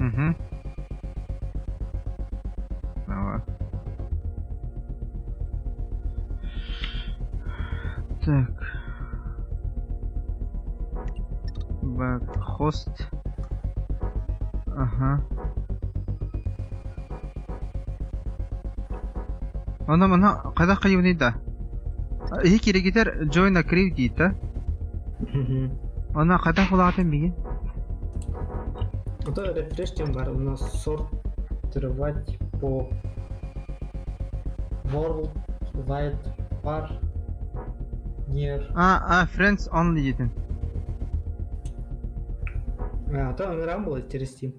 Угу. Давай. Так. Бак, хост. Ага. Она мана хайдах хайыбыный да? Иһи киригитер join a crew диит да? Она хайдах булаатын бигин? Это refresh тем бар, у нас сортировать по World Wide Far Near. А, а, friends only диэтин. А, то ыҥыран буолар через Steam.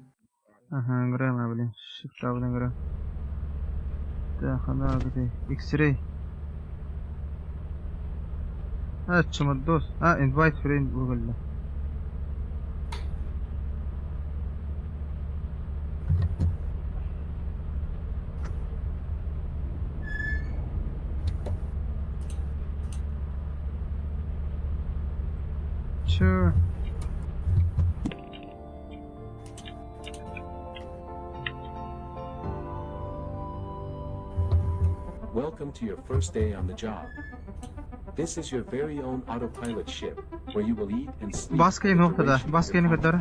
Аха, ыҥырыам блин, shift-табын ыҥырыам. Так, ана где? X-ray. А, чемодос. А, invite friend буолла. Чё? Welcome to your first day on the job. This is your very own autopilot ship, where you will eat and sleep. Баска for the noktada. duration of Баска your noktada.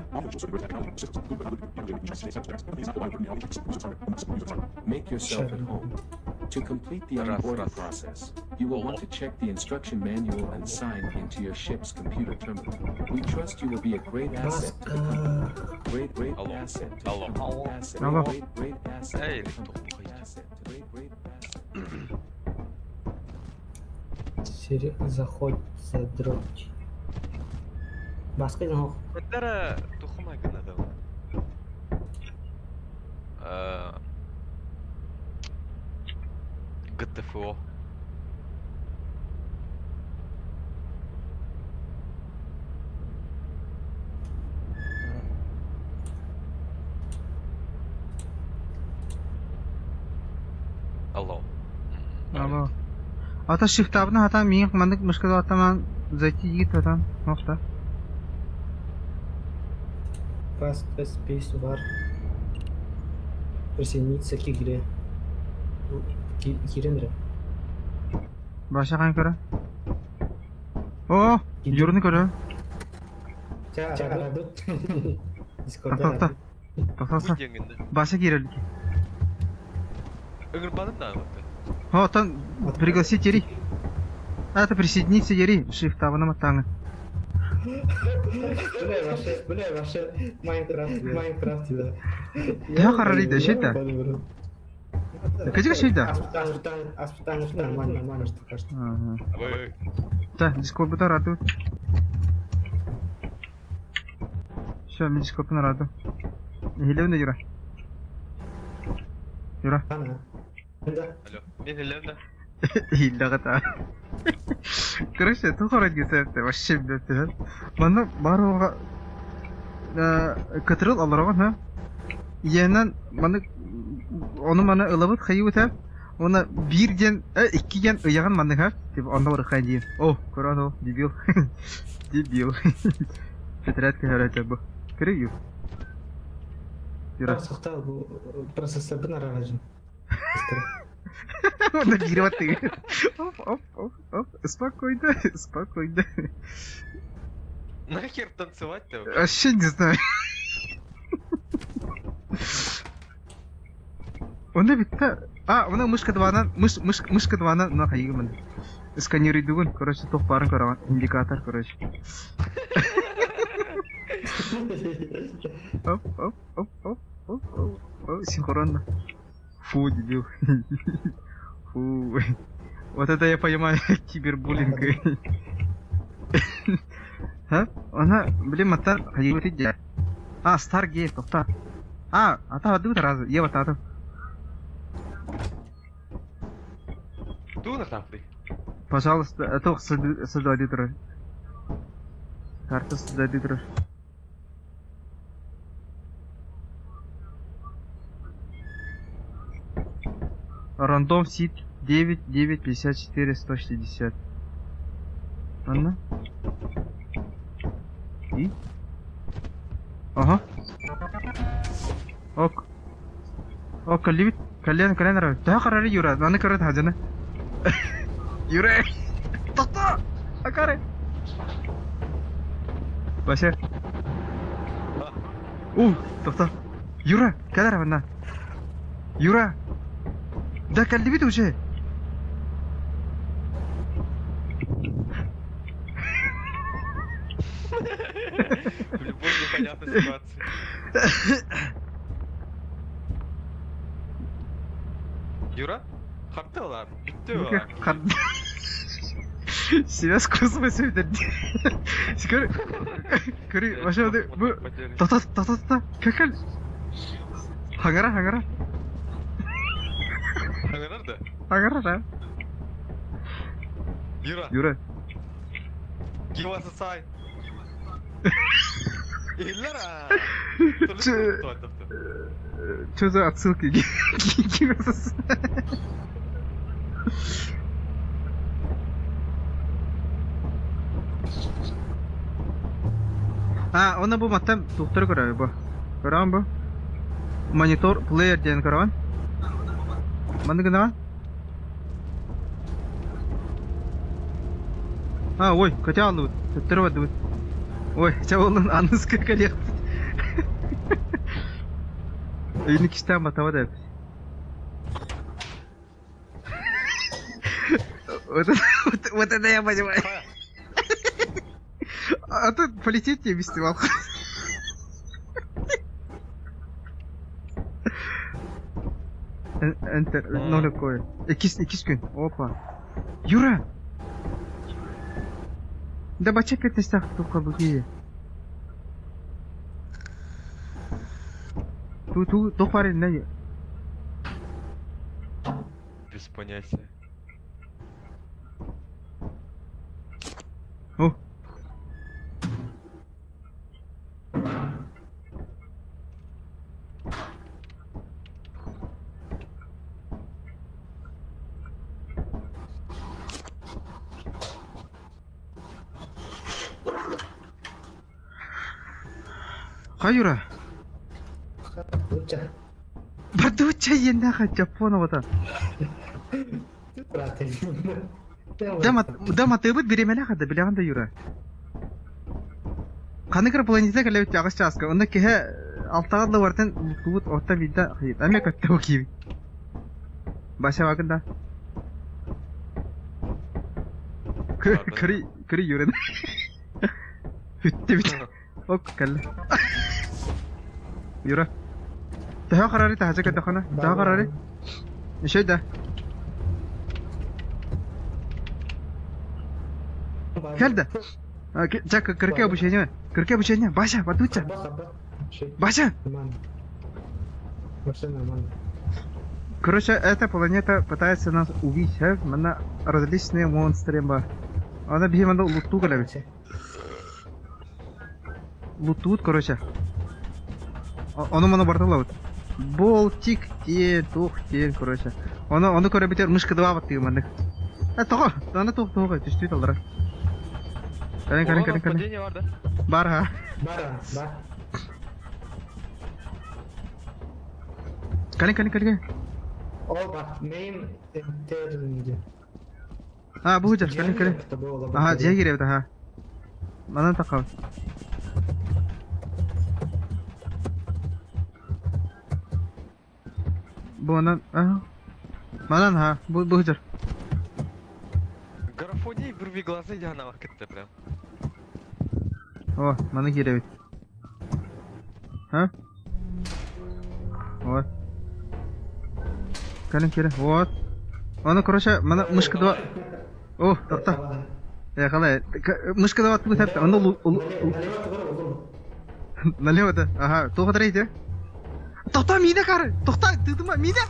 Make yourself at home. To complete the Раз, onboarding раз. process, you will want to check the instruction manual and sign into your ship's computer terminal. We trust you will be a great asset to the company. Great, great Алло. asset to the Алло. company. Asset, Алло. Great, great asset Эй, to the company. тухай. Asset, great, great asset. Заходь задроть. Баска диэн оһох. Кытара тухума гынадым. ГТФО. Алло. Алло. Ата shift-табын хатан миин маннык мышка атаман зайти диит хатан нохта. Баска Space War. Присоединиться к игре. Киирэн эрэ. Баша хаан көрө. О, Юрны көрө. Ча арадут. Дискорда Тоқта. арадут. Тоқта. Диэҥҥин Баша киирэлик. Ыҥырбатын да вот. О, там пригласить Ери. А, это присоединиться Ери. Shift-табына маттаңы. Бля, вообще, бля, вообще, Майнкрафт, Майнкрафт, да. Да, харалида, шейта. Качка шейта. Аспытан, нормально, нормально, что кажется. Ага. Ой, Да, дискорд раду. Все, мен дискордтан раду. Хилевне Юра. Юра. Ана. Да. алло. Мен хилем да. Хилләгата. Короче, тухара десепте, вообще билет. Манна баруга кытырыл аларга ха. Иэнэн маны ону маны ылабыт хайыбыта. Она биир диэн, икки диэн ыйаҕын манныга, типа онно барыхай диэн. О, көрөн о, дебил. Дебил. Тетрадь көһөрөтө бу. Көрү Юра. Сахта бу процессорбын араражым. Онно киирэ баттыгы. Оп, оп, оп, оп. Спокойно, спокойно. Нахер танцевать-то вообще? Вообще не знаю. Онно битта. А, она мышка двана, мыш, мыш, мышка двана, на хайгымын. Сканируйдугун, короче, тоқ барын көрөҕүн, индикатор, короче. Оп, оп, оп, оп, оп, оп, оп, синхронно. Фу, дебил. Фу. Вот это я понимаю, кибербуллинг. Ха? Она, блин, мата, хайгымын А, Stargate, тоқта. А, ата адыбыт разы, ева таты. Тугун артааппый? Пожалуйста, тоқ сылдады турар. Карта сылдады турар. Рандом сит 9 9 54 160. Анна? И? Ага. Ок. О, кэллибит. Кэллиэн кэлэн эрэр. Төһө харары Юра? Аны көрө таһдьаны. Юра! Тохтоо! Акары! Вася. У, тохтоо. Юра, кэл эрэ манна. Юра! Да кэллибит уже. В любой непонятной ситуации. Юра? Хартылар. Бүттү Связь космоса Скажи, көрү, вообще бу тата тата тата кекел. Хагара хагара. Хагара да? Хагара да. Юра. Юра. Give us a sign. Иллара. Что за отсылки? Give us a sign. А, онно бу маттан тухтары көрөбү бу. Көрөҕүн бу? Монитор плеер диэн көрөҕүн? Маннык гынаҕын? А, ой, көтө ааллыбыт, төттөрү бардыбыт. Ой, чэ буоллун аныска кэлиэхпит. Өйүнү кистээн батаба да эбит. Вот это, вот, вот это я понимаю. А тут полететь тебе без Enter, ноль кое. Иккис, иккис күн. Опа. Юра! Да бача петнестах туха буги. Ту ту тухвар не. Без понятия. О. Хайура. Лучше. Бардуча иэннээх Дьоппуон оҕото. Да матыыбыт бириэмэлээх да билэҕин да Юра. Ханнык эрэ планета кэлэбит аҕыс чааска. Онно киһи алтаҕа да бартан луктубут орто биирдэ эмиэ көттө бу киһи. Бася бакын да. Кыры кыры Юраны. Бүттүбүт. Ок кэллэ. Юра. Төһө харары таһача көрдөххүнэ? Төһө харары? Үчүй да. Кэл да. Ча кырке обучение. Кырке обучение. Бася, батуча. Бася! Вообще нормально. Короче, эта планета пытается нас убить, а? Манна различные монстры ба. Она биһи манна луттуу кэлэбит. Луттуут, короче. Ону маны бартылабыт. Болтик те, тух те, короче. Ону ону көрөбүтэр мышка дыбаабат маннык. Э, тоҕо? Аны туох туох түстүү талдара. Кэлин кэлин кэлин кэлин. Падение бар да? Бар ха. Бар, бар. Кэлин кэлин кэлин. О, бар. Main интернет. А, бу сылдьар, кэлин кэлин. Аха, дьиэ киирэбит аха. Манан таххабыт. Бу онон, аха. Манан аха, бу бу сылдьар. Графоний вырви глаза Яна кытта прям. О, маны киирэбит. А? Вот. Кэлин киирэ. Вот. Ону, короче, маны мышка два... О, тохто. Э, қалай? Мышка два тугу тәпті. Оны налево да. Ага, туға тырайды. Тоқта, мида кары. Тоқта, тыдыма, мида.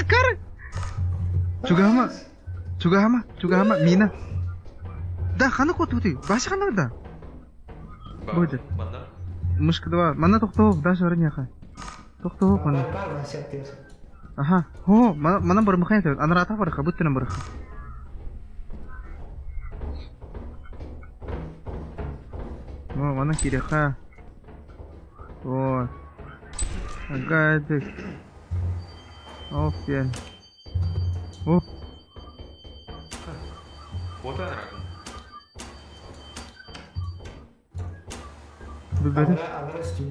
Кары. Чугахама. Чугахама, чугахама, мина. Да, ханы кот Башы ханы да. Будет. Мышка два. Мана тоқтоо, даже орнеха. Тоқтоо, мана. Аха. Хо, мана бар мыхай табит. Анарата барха, буттuna барха. О, манан киириэххэ. Вот. Агадык. Ол диэн. О. Вот она раком. Билбэтим. Аллара, аллара үстүн.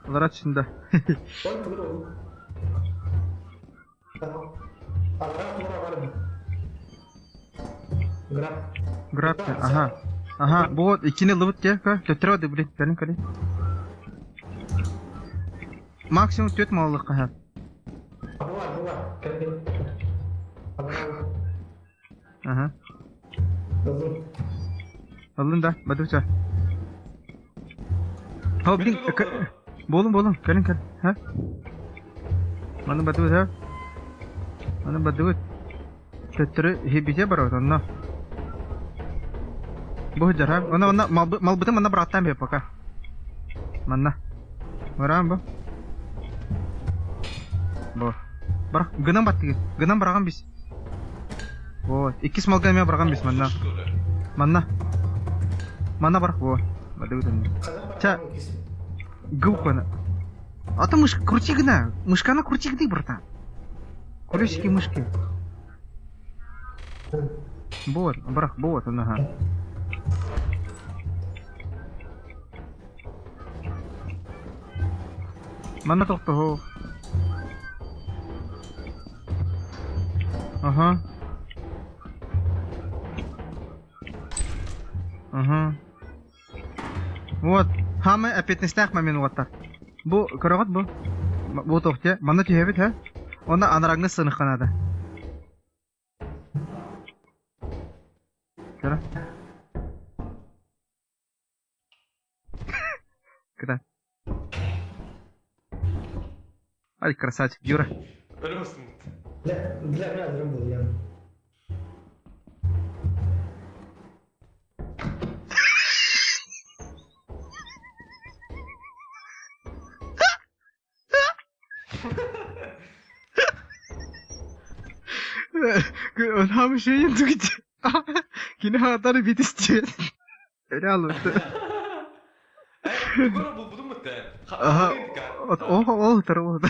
Аллара түстүн да. Ой, тугур ол. Аллара тугур барбын. Граб. Граб, ага. Ага, бу вот иккини ыллыбыт дьэ, кө, төттөрү барды, блин, кэлин кэлин. Максимум түөрт маллык хаһан. Була, була, кэлин. Аллара. Ага. Ыллым. Ыллын да, бадыбыча. О, блин, буолун буолун, кэлин кэл. Ха? Маны бадыбыт, ха? Маны бадыбыт. Төттөрү иһибитэ барабыт онно. Бу сылдьар, ха? Онно онно малбытын манна бырааттаан биһи пока. Манна. Бараан бу. Бу. Бар, гынан баттыгын. Гынан бараҕан бис. Вот. Иккис малга эмиэ бараҕан бис манна. Манна. Манна бар. Во. Бадыбыт онно. Ча. Гылкана. А то мышка, крути гына. Мышканы крути гды, братан. Колесики мышки. Вот, брах, вот, ага. Манна тохтоһо. Ага. Ага. Вот, хаамай эппиэтинэстээх момент уоттар. Бу көрөҕүт бу? Бу туох дьэ? Манна түһэбит һэ? Уонна анарааҥҥы сыныхха наада. Көрө. Кыта. Ай, красавчик, Юра. Для, для меня был я. Нам шейін түгіт. Кини хаатары битисти. Öyle alırdı. Ага, ол ол ол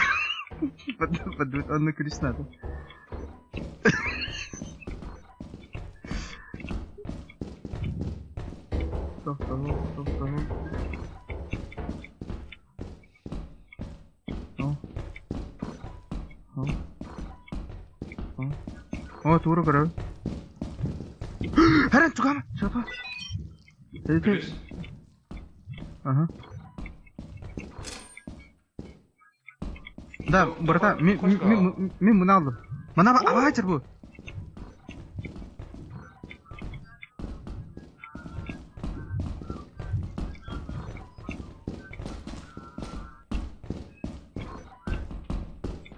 Онно күлүс надо. Тохтоһу, тохтоһу. О. О. О. О, тугу көрөбүн. Хэрэн чугаама, чугаама. Ага. Да, братан, мин муна алдым. Мана абаачыр бу.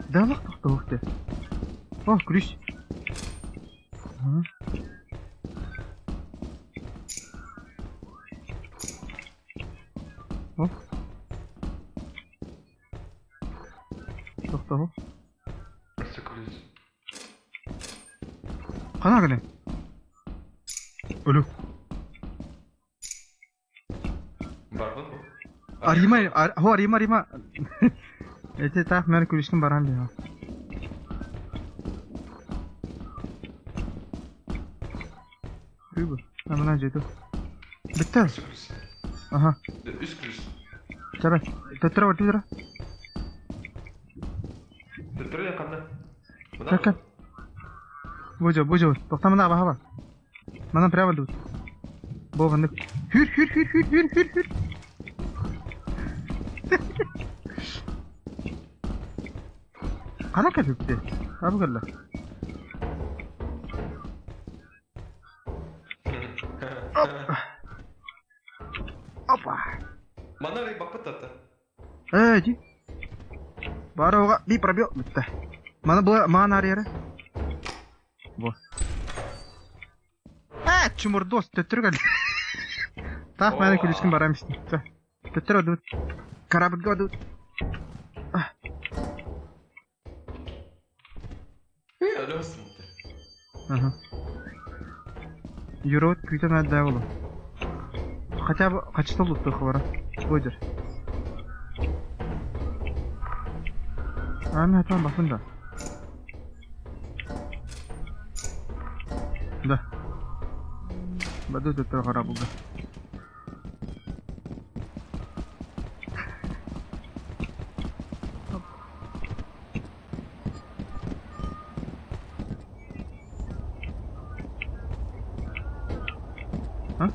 Да лах тохтоохте. О, күрүс. О. Тохтоһу. Хана гына? Өлү. Арима, хо арима, арима. Эти таах мен күлүскүн баран диha. Күбү. Амына жету. Бүттэ. Аха. Үс күлүс. Чара. Төттөрө бар түдөрө. Төттөрө яканда. Чакка. Бужо, бужо. Токтамына абаха бар. Манан прямо дут. Бо маннык. Хүр, хүр, хүр, хүр, хүр, хүр, хүр. Хана кэлбиппит? Абы кэллэ. Опа! Манна эрэ баппыт ата. Ээ, ди. Бары оҕа би пробел бүттэ. Маны бу маан арыйара. Бу. Ээ, чумурдос, төттөрү кэллэ. Таах мээнэ күлүскүн барам истин. Чэ. Төттөрү одубут. Корабльга одубут. Юрот күүтэн аадаа болу. Хотя бы хачыта луттуох бара. Спойлер. А, мен хатан бапын да. Да. Баду төттөр хара булды. А?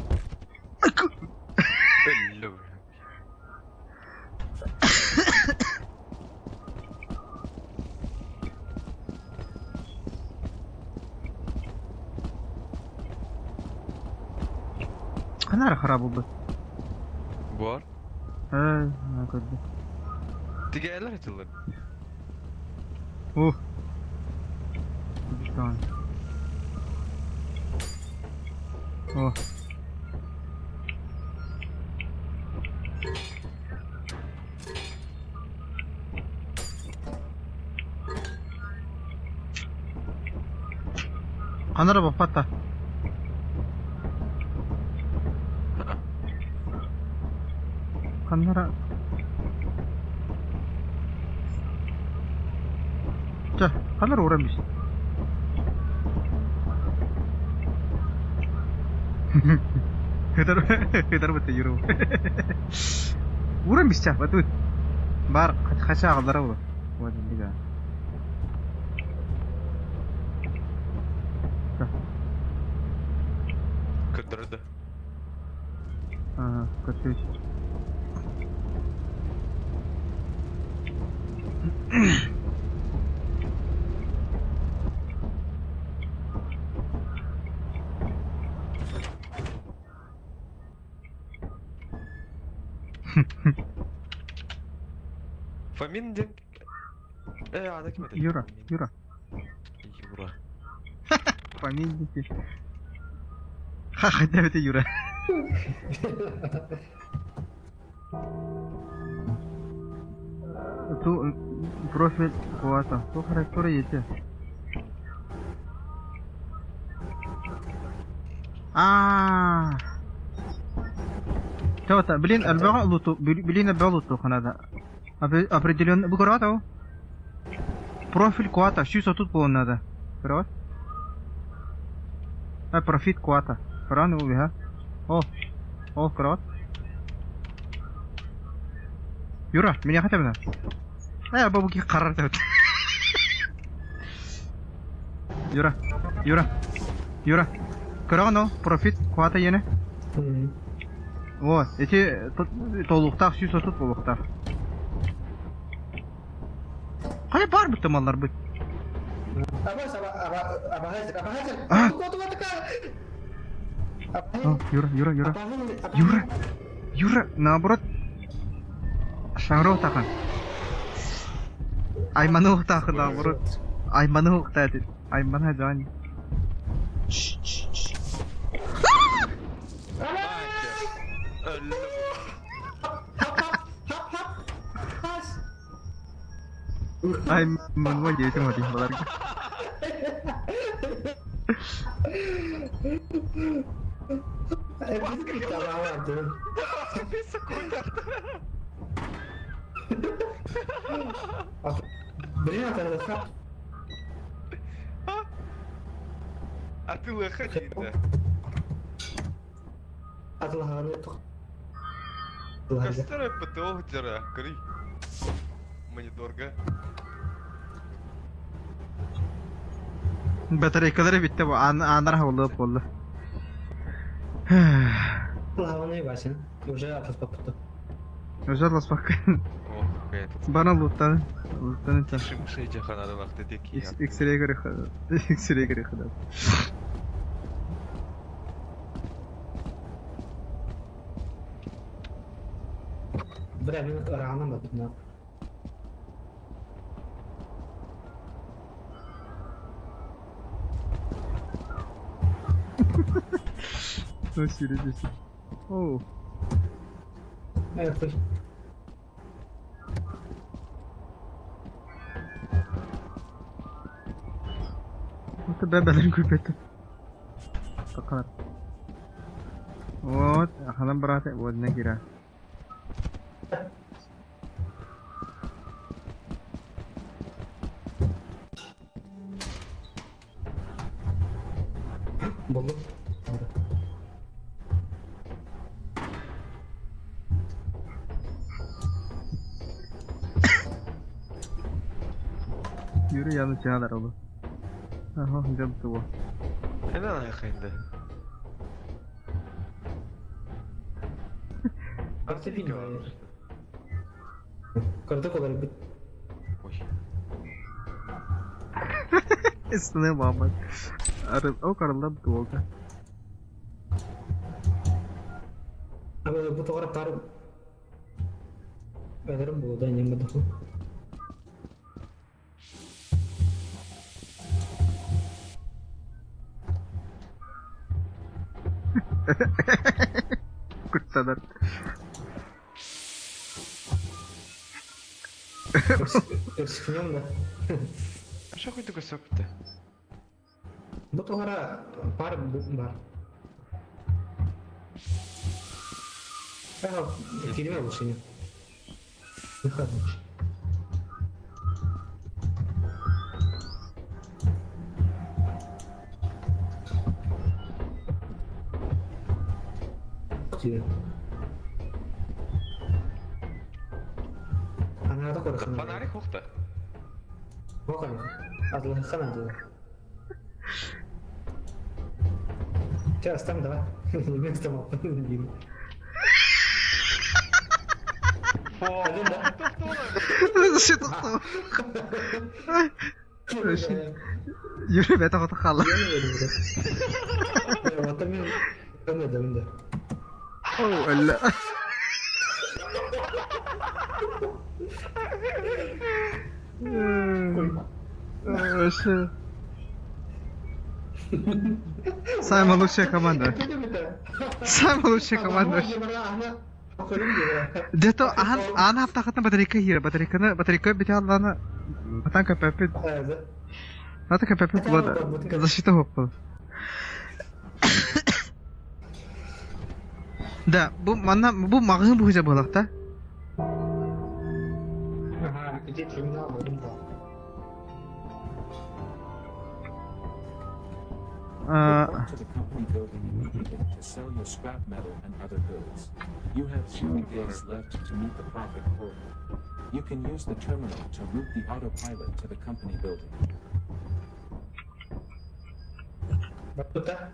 Ханна эрэ хараа булбут. Буор. Ээ, көрдүм. Тигээйлэр ачыллар. Ух. Кубиктаан. О. Ханна эрэ баппат да. Ханна эрэ Чэ, ханна эрэ ууран бис. Ытар бытта Юра. Ууран бисчэ, батут. Бар, хача аҕаллара буолар. Вот, инник Көрдөрдө. Ага, көтүөч. Фомин диэн... Э, ана ким этэй? Юра, Юра. Юра. Фамильники. Ха, хотя это Юра. Ту профиль куата. Ту характера ете. Аа. Чё-то, блин, элбэҕи луту, блин, элбэҕи лутуоххуна да. Определенно, бу көрөҕүт ол? Профиль куата, 130 буолуон наада. Көрөҕүт? А, профит куата. Көрөҕүн бу биһа? О, ол көрөҕүт? Юра, меня хотя бы на. Э, бабуки харар тэбит. Юра, Юра, Юра. Көрөҕүн ол, профит куата иэнэ? О, ити толуктаах 130 буолуохтаах. Хайа баар бытта малларбыт? А! О, Юра, Юра, Юра. Юра, Юра, наоборот, шаҥыра Айманы уохтаахын наоборот. Айманы уохтаа Аймана дьаан. Айманыма диэтим отин баларга. Атыылыахха диин да. Көстөр ПТО дьара, көрүй. Мониторга. Батарейкалары бүттэ бу аанар хабыллыбыт буолла. Уже атаспаппыт. Уже атласпакка. О, этот. Бана луттан. Луттан это. Тише мышей жаханадалахты деки. X-ray көрүөх. X-ray көрүөх. Бля, мин рано бардым. Ну, серьезно. О. Эх, Это бэбэлэр күүпэтим. Такар. Вот, ханан бараата, уонна кира. Buldum. Yürü yanı çağlar oğlum. Aha, jump to wall. Hemen ayakaydı. Artı bilmiyorum. Кырдык олар бит. Ой. Üstüne Muhammed. Arı, o karılar bu oldu. Ama bu тоғыра пар Бәлерім болды, неме дұху. Kurtsalar. Өксікінем да. Аша хуй такой сопты. Бу тоғыра пар бар. Ага, киреме лучше не. Выходной. Ана да көрөхөн. Фонарик хухта. Вакай. Адлы хана деді. Сейчас там давай. Мен там деймін. Фо. Зашито. Yürü be taqata qala. Ата мен кандай да мында. Oh, Allah. Вообще. Самая лучшая команда. Самая лучшая команда. Где-то ан ан хаптахатна батарейка хира, батарейканы батарейка бите алланы атан капепи. Ата капепи булады. Защита хоппал. Да, бу манна бу магын бу хыза булакта. Ага, где терминал да. Report to the company building immediately to sell your scrap metal and other goods. You have 0 days left to meet the profit quota. You can use the terminal to route the autopilot to the company building. Батута.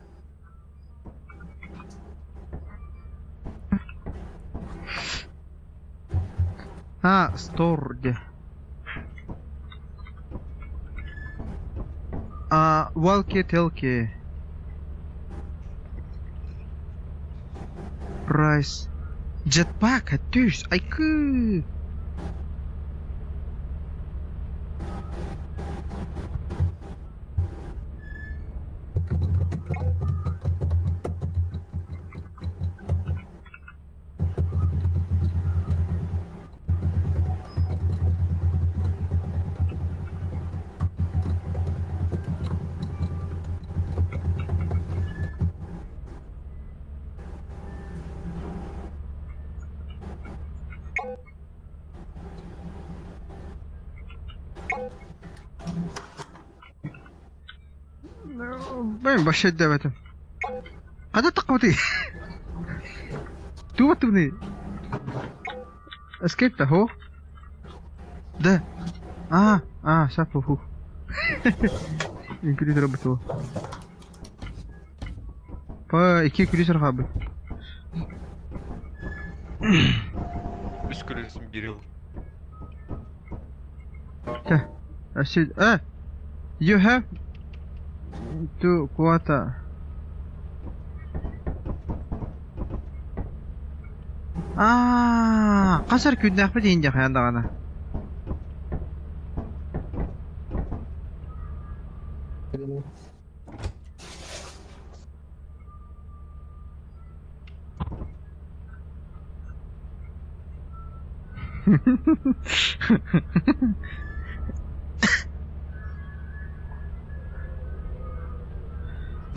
А, сторге. А, walkie talkie. Price. Jetpack, түс, айкы. Ben başı demedim. Hadi takmadı. Ту тубни. Escape да хо. Да. А, а, шапу ху. Инкризер буту. Па, iki кризер хабы. Үс көресін бирил. Ашид, а. You have to quota. Аа, қасар күннәхпит инде хаяндагана.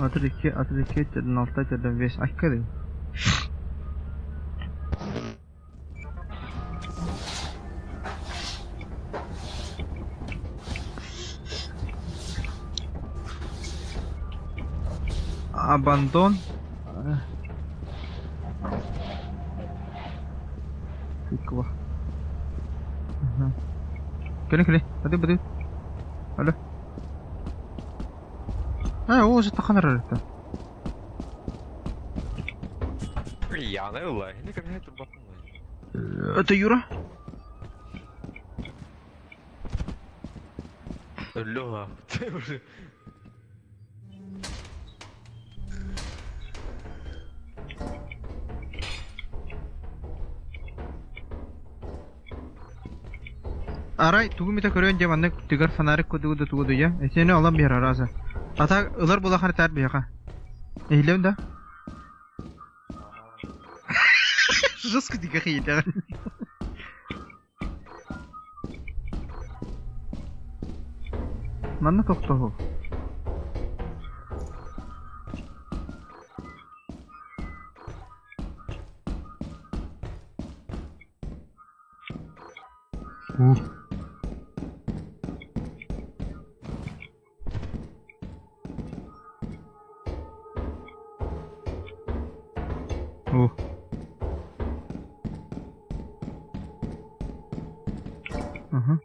32, 32, 36, 45. Айка дейм. Абандон. Тыква. Ага. Кэлин кэлин. Бады бады. Алло. А, ол же тахан эрэр. Яна ылла. Ини кэмҥэ турбаппын. Это Юра? Өллө. Арай тугу эмитэ көрөн дьэ маннык тыгар фонарик курдугу да тугу дуйа. Эсиэни олон биэр арааса. Ата ылар буолахар таар биһиэхэ. Иһиллэбин да? Жестко дигэ хиитэҕин. Манна тохтоһу. Ух. Ух. Ага.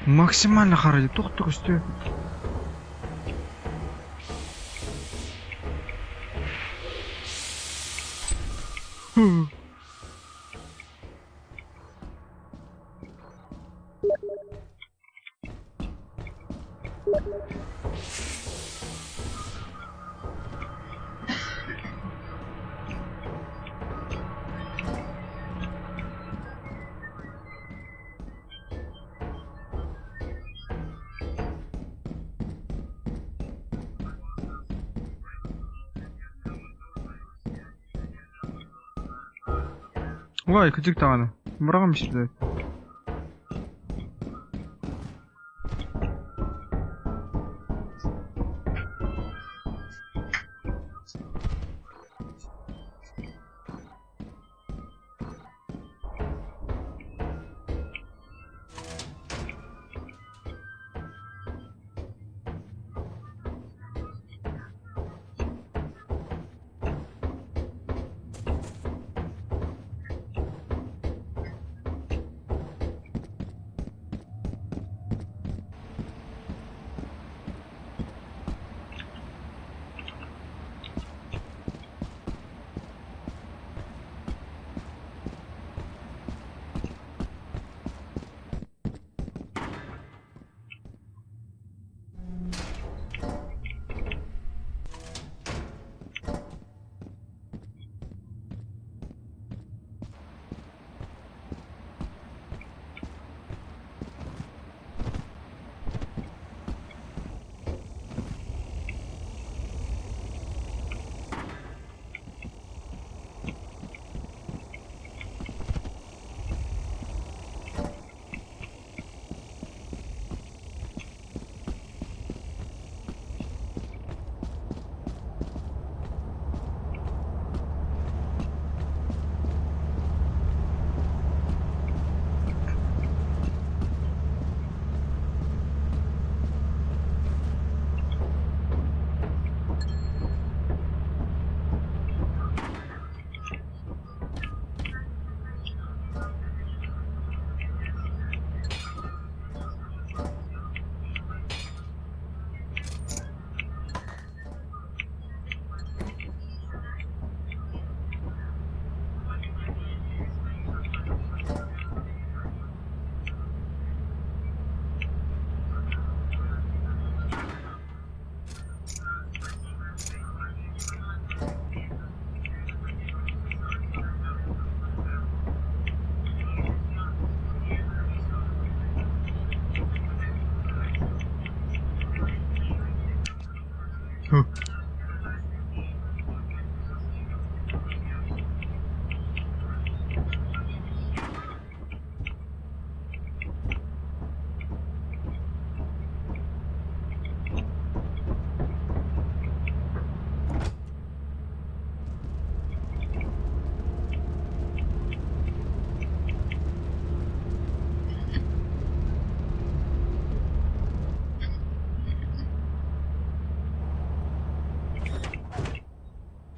Максимально харады. Тух көстүү. Ой, кырдьык даҕаны. Быраҕым сирдэ.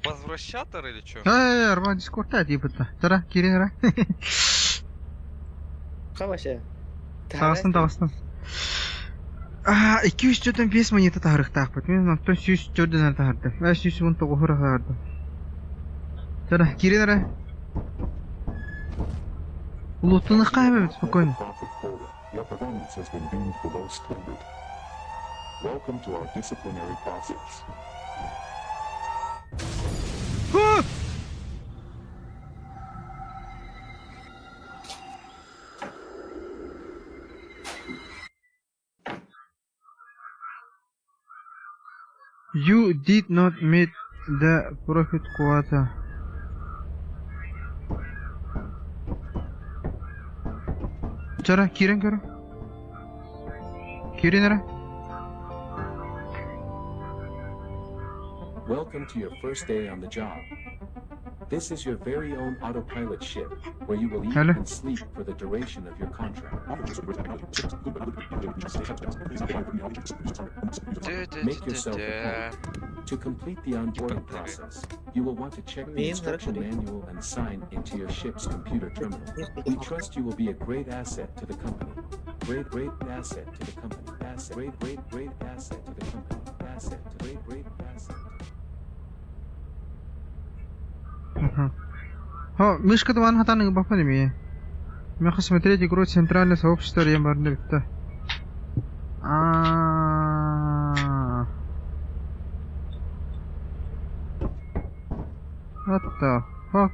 Возвращатор или чё? Ээ, Арман Дискордта диэбитэ. Тара, киирин эрэ. Хаваше. Таҕыстым, таҕыстым. Аа, 245 монета таһарыахтаахпыт. Мин онтон 104 таһардым. Ээ, 119 таһардым. Тара, киирин эрэ. Улуттунухха эбэбит спокойно. Profit quota. Your performance has been deemed below standard. Welcome to our disciplinary process. А! You did not meet the profit quota. Чара, киирэн көр. Киирин эрэ. Welcome to your first day on the job. This is your very own autopilot ship, where you will eat Hello. and sleep for the duration of your contract. Make yourself at home. To complete the onboarding process, you will want to check the Main instruction directory. manual and sign into your ship's computer terminal. We trust you will be a great asset to the company. Great, great asset to the company. Asset, great, great, great asset to the company. Asset, great, great asset. Ага. Хо, мышка дван хатан бапа неме. Меха смотреть игру Центральное сообщество Рембарны битте. А. What the fuck?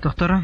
Доктора.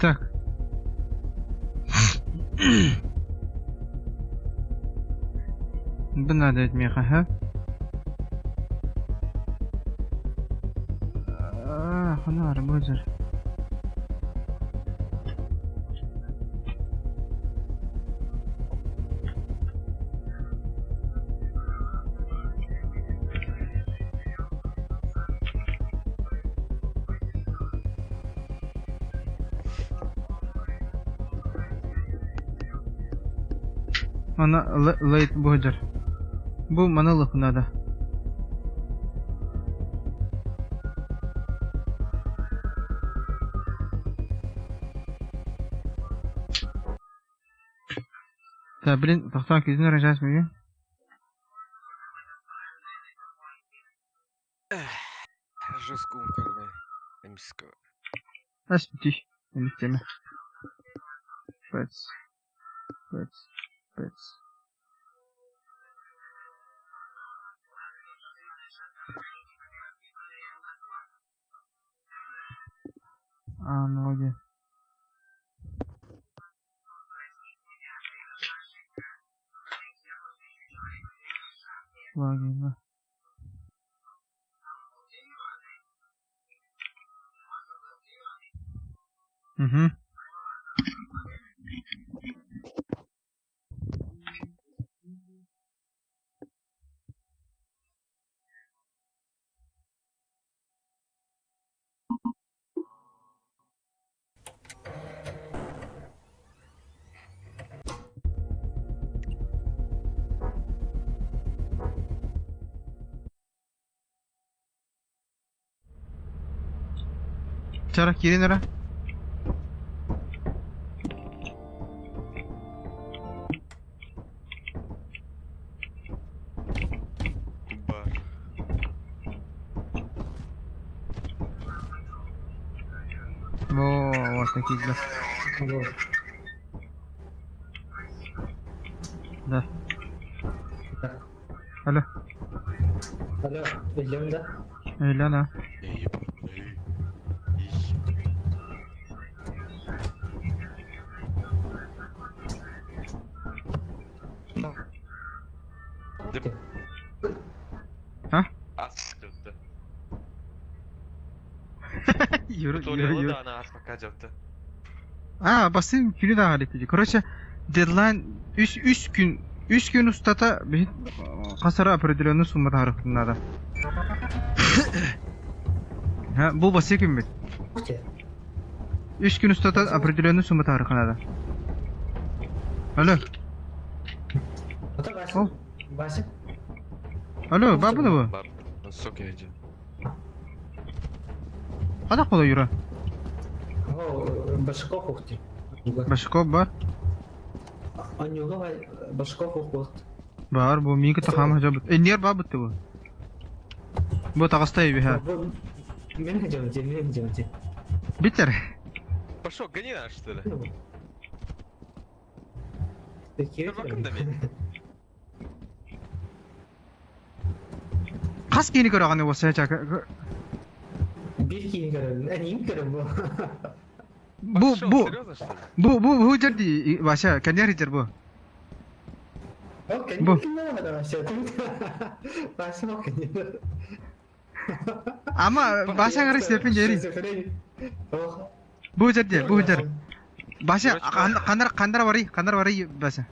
Так. Бу надо миэхэ, ха? Аа, ханар бузер. Ана лейт бузер. Бу манылых надо. Так, блин, тохтоон күүтүн рожас миги. Жестко умкальная. Эмско. Ас бүтүй. Эмиттеме. Пэц. Пэц. Пэц. А, ноги. Лагина. Угу. Чара, киирин эрэ. Бар. Во, вот такие дела. Да. Алло. Алло, Ильям, да? Ильяна. А? Юра, Юра, Юра. А, басын күнү да аҕалыппыт. Короче, дедлайн үс үс күн үс күн устата биһит хасара определенный сумма таһарыхпытын наада. Ха, бу басыы күммүт. Үс күн устата определенный сумма таһарыхха наада. Алло. Ата Вася. Вася. Алло, бабына бу? Бар. Сок иһдьэ. Хата кола Юра. О, Башков ухти. Башков бар. Анюга Башков ухт. Бар бу миги тахам хажабыт. Эннер бабыт бу. Бу таҕыста ибиһэ. Мен хажабыт, мен хажабыт. Битер. Пошел, гони нас, что ли? Такие. Хас киини көрөҕүн уоссайа чака Биир киини көрөбүн, эниин көрөм бу. Бу бу бу бу бу жер ди Вася, кэннер жер бу. Бу. Вася Ама Вася ngары степен жери. Бу жер ди, бу жер. Вася кандар кандар барый, кандар барый Вася.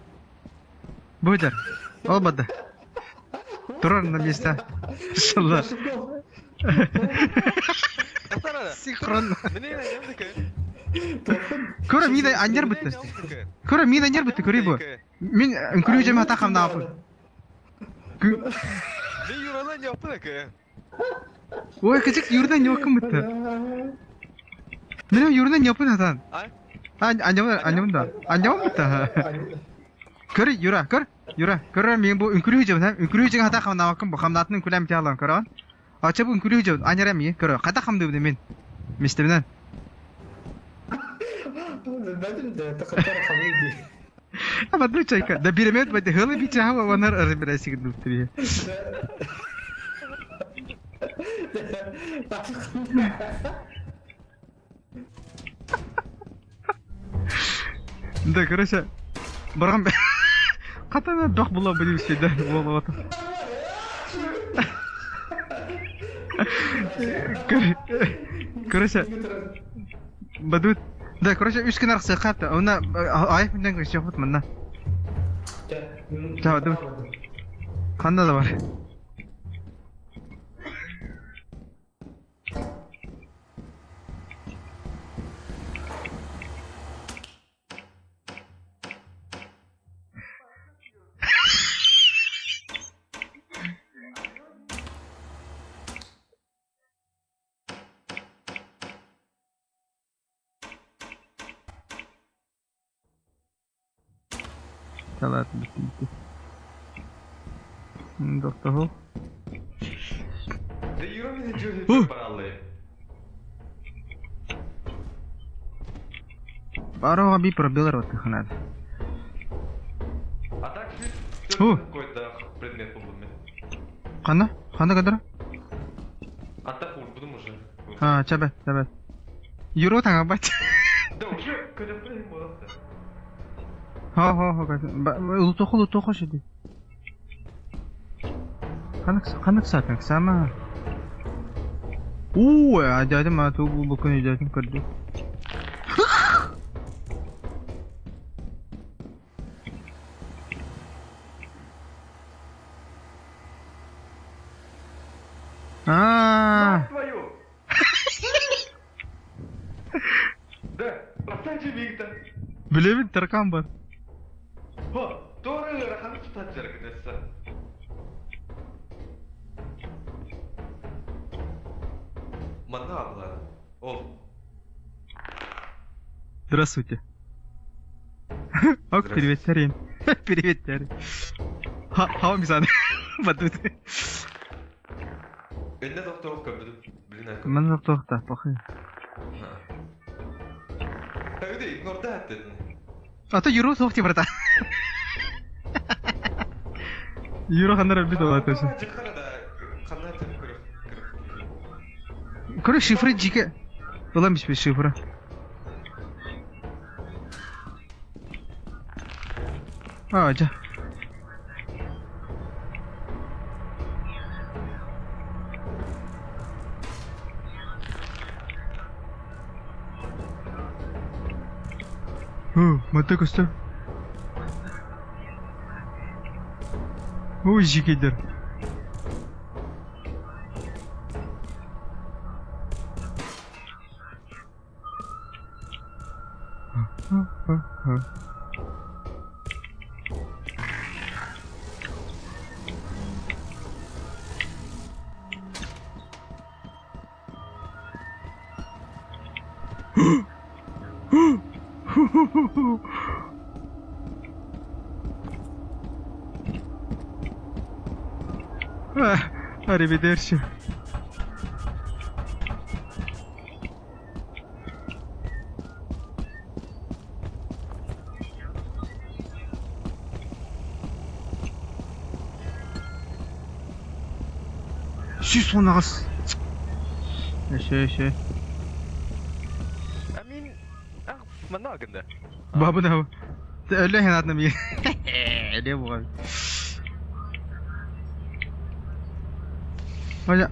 Бу жер. Ол бады. Турар на месте. Иншалла. Синхронно. Көрө мида аньер бітті. Көрө мида аньер бітті, көрей бу. Мен үңкүрүү жеме хата хамнаапын. Мен юранан яппын эке. Ой, кычык юрдан ёккун бітті. Мен юрдан яппын хатан. Аньямын, аньямын да. Аньямын бітті. Көр, Юра, көр. Юра, көр мен бу үҥкүрүү жебин, үҥкүрүү жең хата хамнаабаккын бу хамнаатын үҥкүлээн бүтэ алан көрөҕүн. Ача бу үҥкүрүү жебин, аньара мии, көрө, хата хамдыыбын мин. Мистебинэн. Абадны чайка. Да биремет байды хылы бича хава ванар арыбирасигин дуптри. Да, короче, барган Катана дох була билим да болуп атат. Короче, бадут. Да, короче, үс күн арахса хапта. Она ай менден көрсөкпүт манна. Да, бадут. Ханна да бар. Салат бүттү. Доктор. Барова би пробил рот надо. А так какой-то предмет был Ханна? Ханна кадара? А так будем уже. А, чабе, чабе. Юро таңа бат. Да уже, когда блин, Ха ха ха, лутоху лутоху шиди. Ханак ханак сатан сама. Уу, ажайдым ма ту бу күн ижатым көрдү. А. Твою. Да, поставьте Виктор. Билебин таркан бар. Хо, Тора ыарахан тутаджар гынесса. Манна абла. Ол. Здравствуйте. Ок, привет, Тарин. Привет, Тарин. Ха, ха, мизан. Бадут. Энне докторов көбүдүм. Блин, Мен доктор похуй. Öyle ignorda ettin. А то Юру сохти, брата. Юра ханна өлбүт ол атасы. Короче, шифры дьике. Ылан биспит шифры. А, дьэ. Мата көстөр. Ой, жикейдер. Arrivederci. 118. Өссө, өссө. I mean, манна гында. Бабы да. Өлө хенатна ми. Эле бугай. Оля.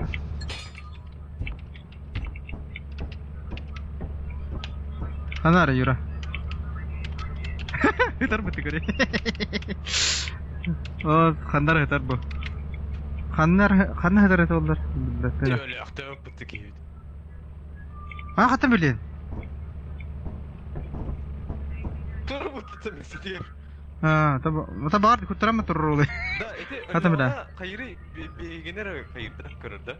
Анара, Юра. Ытар бу тыгыри. О, ханнар ытар бу. Ханнар ханна ытар это олар. Өлөөхтөөх бытты киһит. А хаттан билин. Тура бутты месетер. А, та бар куттарама туррулы. Да, эти Хата била. Хайры бегенер хайырда көрөр да.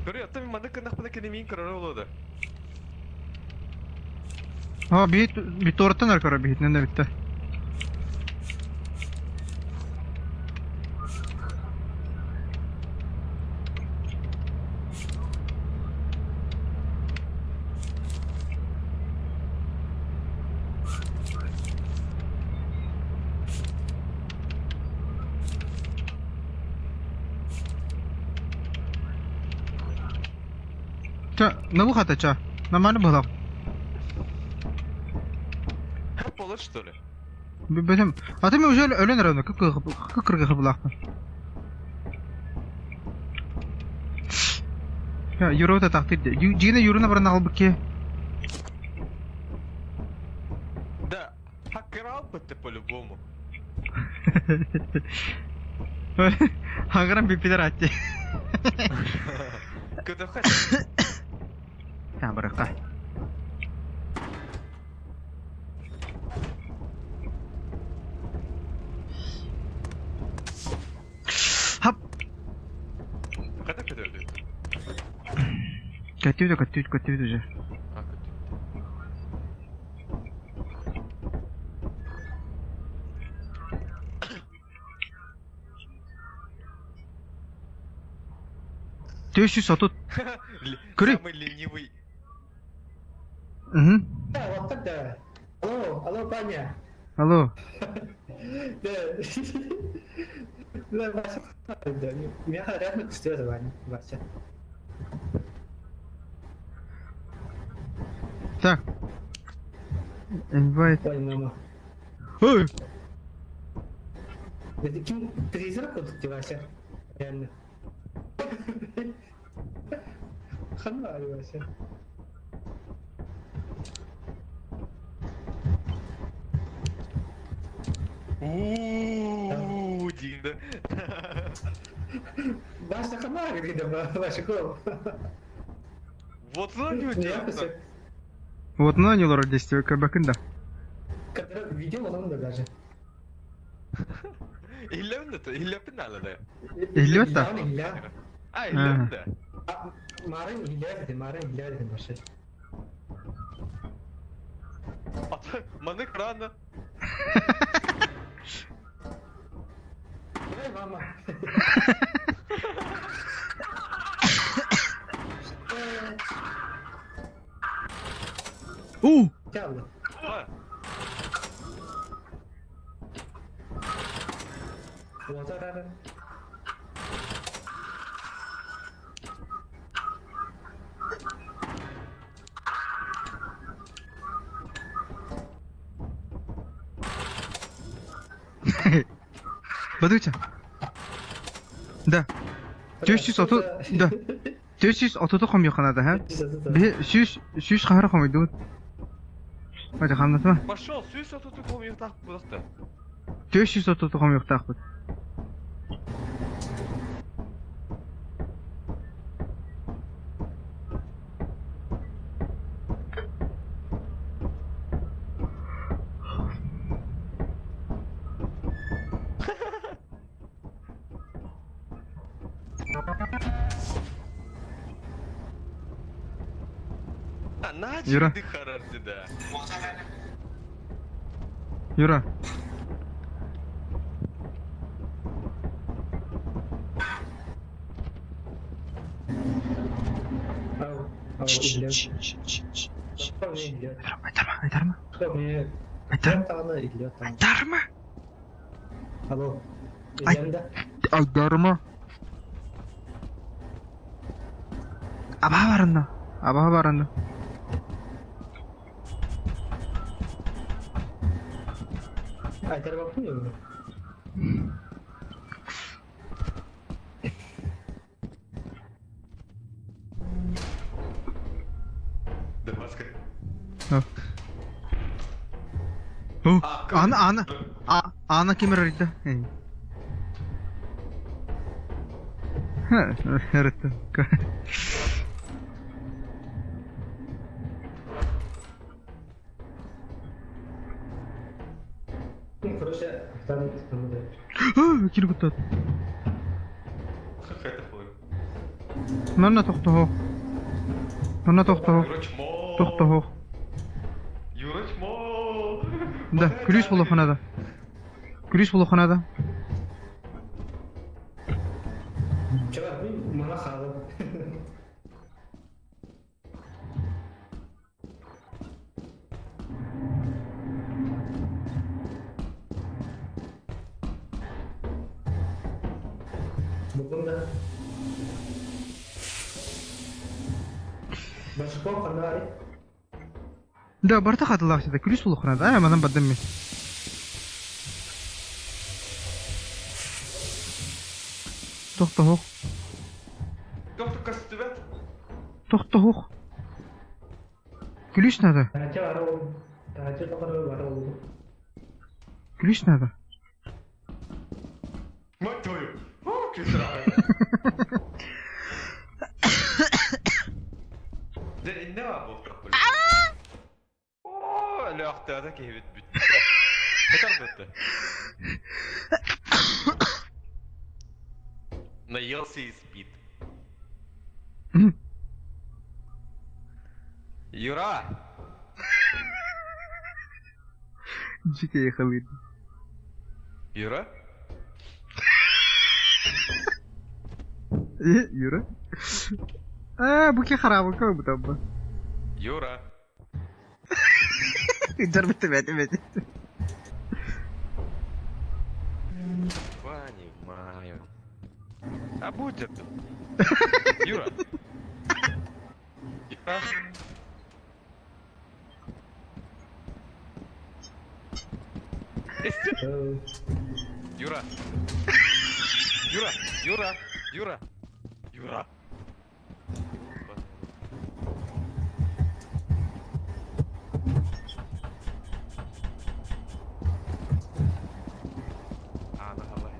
Көрө, ата мен маны кынах кene мин көрөр болду. А, бит бит ортан ар көрө бит ненде битте. Ча, на выход ча. Нормально было. Болот что ли? Бетем. А ты мне уже өлөн равно, как как кыргы булакпын. Я Юрота тактыр. Жине Юруна баран албыке. Да, хакерал бы ты по-любому. Хаграм бипидер атти. Көтөхө. Та баракка. Хап. Ката көтөрдү. Көтүдө көтүдө көтүдө уже. А көтү. Төшү сотут. Көрүй. Самый ленивый. Угу. Да, вот так да. Алло, алло, Ваня. Алло. Да. Да, Вася, да. Меня рядом көстөр Ваня, Вася. Так. Invite. Ой, мама. Ой. Это ким призрак вот ты, Вася? Реально. Хана, Вася. Ууу, Динда. Вася хана, говорит, Вася, кол. Вот ну не Я Вот на не лор действие кабакында. Когда видел, он даже. Иллемде, иллепин алады. Иллет да? Илля. А, иллемде. Марын илля, марын илля башы. Ата, маны крана. Ой, мама. У! Чаллы. А. Уотар Бадыча. Да. 430 да. 430 хомуйуохха наада, ха? Биһи 100 100 хаһара хомуйдубут. Мача хамнатма. Пошел, 130 хомуйуохтаах буолуохта. 430 хомуйуохтаахпыт. А, Юра. начали ты харарди, да. Юра. Ау, ау, Илья. Что мне Илья? Айтарма, айтарма, Что мне? айтарма. Тана Илья там. Айтарма. Алло. Ай. Илья, да? Айтарма. Абаа баранна. Абаа баранна. Айтар баппын Дамаска. О, аны аны аны ким эрэрдэ? Эрэтте. Ну, короче, там, там, да. Кири куттат. Какая-то хуйня. Манна тохтоһо. Манна тохтоһо. Юрочмо. Тохтоһо. Юрочмо. Да, күлүүс булуохха наада. Күлүүс булуохха наада. Чувак, мана хаалым. Булдум да. Башков ханнари. Да, барыта хатылаах сыта. Күлүүс булуохха наада. Аа, манан бардым мин. Тохтоһо. Доктор Костювет. Тохтоһо. Күлүүс наада. Таача бар ол. Таача тохору бар ол. Күлүүс наада. Мать твою. О, кисра. Да не буолтах Оо, өлөөхтөөтө киһибит бүттэ. Хытар бүттэ. Наелся и спит. Юра! Дьикэй халыыр. Юра? Э, Юра? Аа, бу ки хараабы бутабба. Юра! Дьарбытты бэти бэти. Понимаю. А будет. Юра! Юра! Юра! Юра! Юра! Юра! Юра! А, на давай.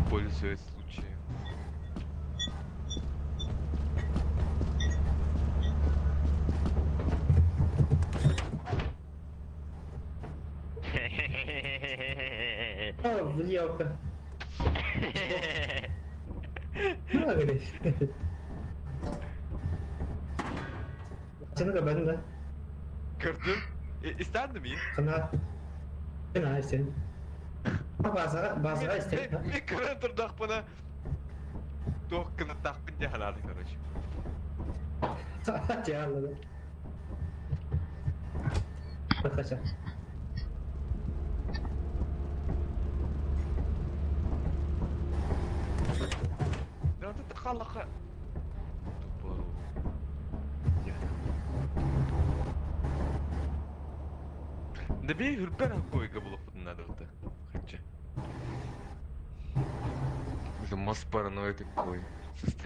Пользуясь случаем. О, въелка. Ну, Сен кабан да. Көрдүм. Истәндім мин. Хана. Сен ай сен. Базага, базага истен. Мен көрөн турдахпына. Туох кынаттаахпын дии санаатым, короче. Тяаллы. Бахача. Хааллахха Тупору. Да бей үрбэн койга булуппутун надо Хочу. Мозг паранойя такой. Состояние.